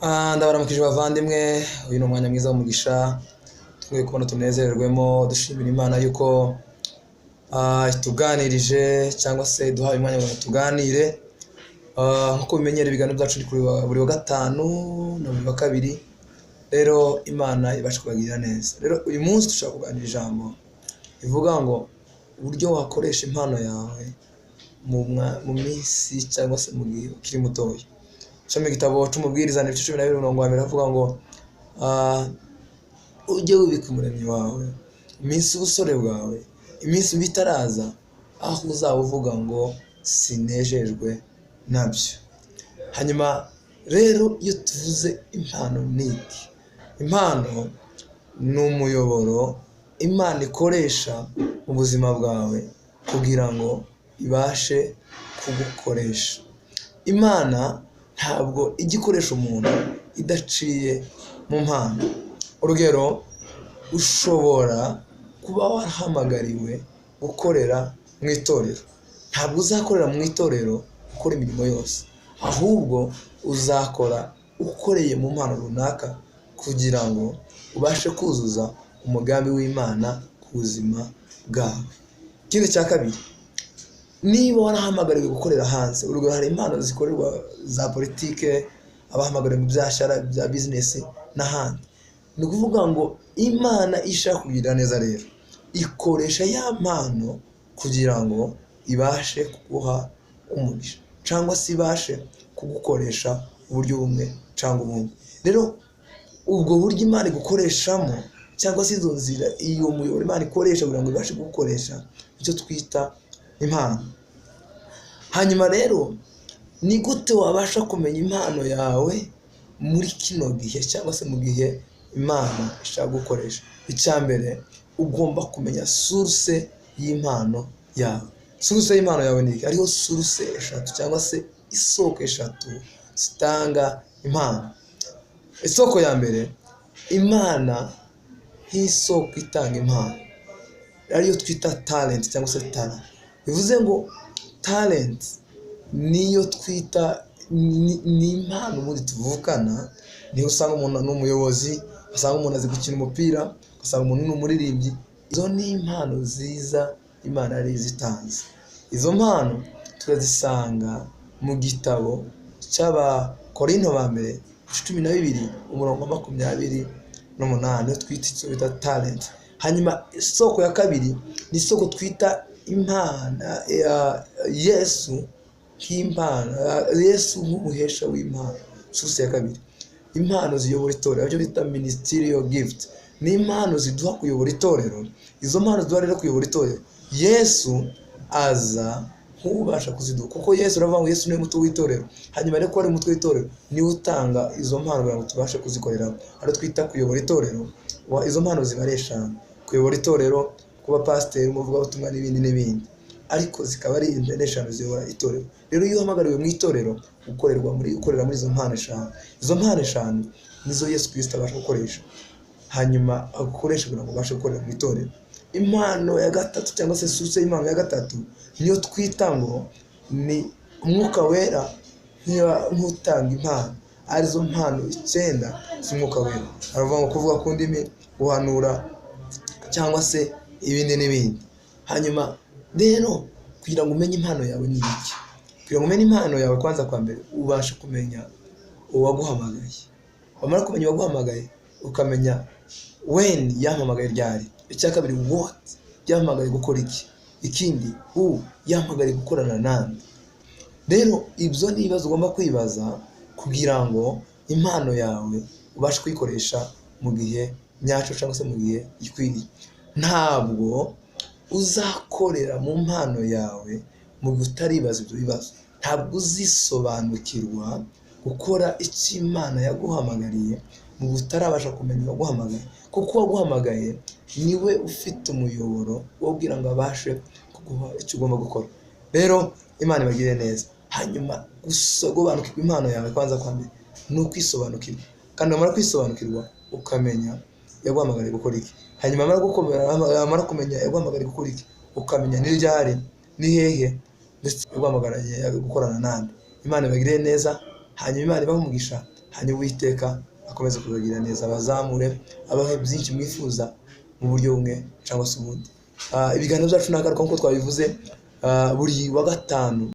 Ndabaramukije bavandimwe, uyu ni umwanya mwiza w'umugisha tugiye kubona tunezererwemo, dushimira Imana yuko ituganirije cyangwa se duhaye umwanya ngo tuganire. Nk'uko bimenyera, ibiganiro byacu ni kuri buri wa gatanu na buri wa kabiri. Rero Imana ibasha kubagirira neza. Rero uyu munsi dushobora kuganira ijambo rivuga ngo uburyo wakoresha impano yawe mu minsi cyangwa se mu gihe ukiri mutoya. Usoma igitabo c'Umubwiriza, ibice 12, umurongo wa mbere, avuga ngo ujye wibika Umuremyi wawe iminsi y'ubusore bwawe, iminsi mibi itaraza, aho uzaba uvuga ngo sinejejwe nabyo. Hanyuma rero iyo tuvuze impano ni iki? Impano ni umuyoboro Imana ikoresha mu buzima bwawe kugira ngo ibashe kugukoresha. Imana ntabwo ijya ikoresha umuntu idaciye mu mpano. Urugero, ushobora kuba warahamagariwe gukorera mu itorero. Ntabwo uzakorera mu itorero ukora imirimo yose, ahubwo uzakora ukoreye mu mpano runaka kugira ngo ubashe kuzuza umugambi w'Imana ku buzima bwawe. Ikindi cya kabiri, niba warahamagariwe gukorera hanze, urugero hari impano zikorerwa za politike, abahamagariwe mu byashara bya bizinesi n'ahandi. Ni ukuvuga ngo Imana ishaka kugirira neza rero ikoresha ya mpano kugira ngo ibashe kuguha umugisha cyangwa se ibashe kugukoresha uburyo bumwe cyangwa ubundi. Rero ubwo buryo Imana igukoreshamo cyangwa se izo nzira, iyo muyoboro Imana ikoresha kugira ngo ibashe kugukoresha, icyo twita impano. Hanyuma rero ni gute wabasha kumenya impano yawe muri kino gihe cyangwa se mu gihe Imana ishaka gukoresha? Icya mbere, ugomba kumenya source y'impano yawe. Source y'impano yawe ni iki? Hariho source eshatu cyangwa se isoko eshatu zitanga impano. Isoko ya mbere, Imana nk'isoko itanga impano, ariyo twita talent cyangwa se talent. Bivuze ngo talent niyo twita ni impano ubundi tuvukana. Niho usanga umuntu ni umuyobozi, usanga umuntu azi gukina umupira, ugasanga umuntu ni umuririmbyi. Izo ni impano ziza Imana yari zitanze. Izo mpano turazisanga mu gitabo cy'Abakorinto ba mbere, ibice 12, umurongo wa 28, niyo twita icyo bita talent. Hanyuma isoko ya kabiri ni isoko twita impano ya Yesu nk'impano, Yesu nk'umuhesha w'impano. Source ya kabiri, impano ziyobora itorero, aribyo bita ministerial gift, ni impano ziduha kuyobora itorero. Izo mpano ziduha rero kuyobora itorero, Yesu aza nk'ubasha kuziduha, kuko Yesu, uravuga ngo Yesu niwe mutwe w'itorero. Hanyuma rero ko ari umutwe w'itorero, niwe utanga izo mpano kugira ngo tubashe kuzikorera, ariyo twita kuyobora itorero. Izo mpano ziba ari eshanu: kuyobora itorero, kuba pasiteri, umuvugabutumwa n'ibindi n'ibindi, ariko zikaba ari eshanu ziyobora itorero. Rero iyo uhamagariwe mu itorero, ukorerwa muri ukorera muri izo mpano eshanu. Izo mpano eshanu nizo Yesu Kirisito abasha gukoresha, hanyuma agukoresha kugira ngo ubashe gukorera mu itorero. Impano ya gatatu cyangwa se source y'impano ya gatatu niyo twita ngo ni Umwuka Wera nk'utanga impano, arizo mpano icyenda z'Umwuka Wera. Aravuga ngo kuvuga ku ndimi, guhanura cyangwa se ibindi n'ibindi. Hanyuma rero kugira ngo umenye impano yawe ni iki, kugira ngo umenye impano yawe, kwanza kwa mbere ubashe kumenya uwaguhamagaye. Wamara kumenya uwaguhamagaye, ukamenya when, yampamagaye ryari? Icya kabiri, what, yampamagaye gukora iki? Ikindi, who, yampamagaye gukorana nande? Rero ibyo ni ibibazo ugomba kwibaza kugira ngo impano yawe ubashe kuyikoresha mu gihe nyacyo cyangwa se mu gihe gikwiriye. Ntabwo uzakorera mu mpano yawe mu gihe utaribaza ibyo bibazo. Ntabwo uzisobanukirwa gukora icyo Imana yaguhamagariye mu gihe utarabasha kumenya uwaguhamagaye, kuko uwaguhamagaye niwe ufite umuyoboro wo kugira ngo abashe kuguha icyo ugomba gukora. Rero Imana ibagirire neza. Hanyuma gusobanukirwa impano yawe, kwanza kwa mbere ni ukwisobanukirwa, kandi wamara kwisobanukirwa ukamenya yaguhamagariye gukora iki. Hanyuma wamara gukomera, wamara kumenya yaguhamagariye gukora iki, ukamenya ni ryari, ni hehe, ndetse yaguhamagariye gukorana nande. Imana ibagirire neza. Hanyuma Imana ibahe umugisha. Hanyuma Uwiteka akomeze kubagira neza, abazamure, abahe byinshi mwifuza mu buryo bumwe cyangwa se ubundi. Ibiganiro byacu nagaruka nk'uko twabivuze, buri wa gatanu.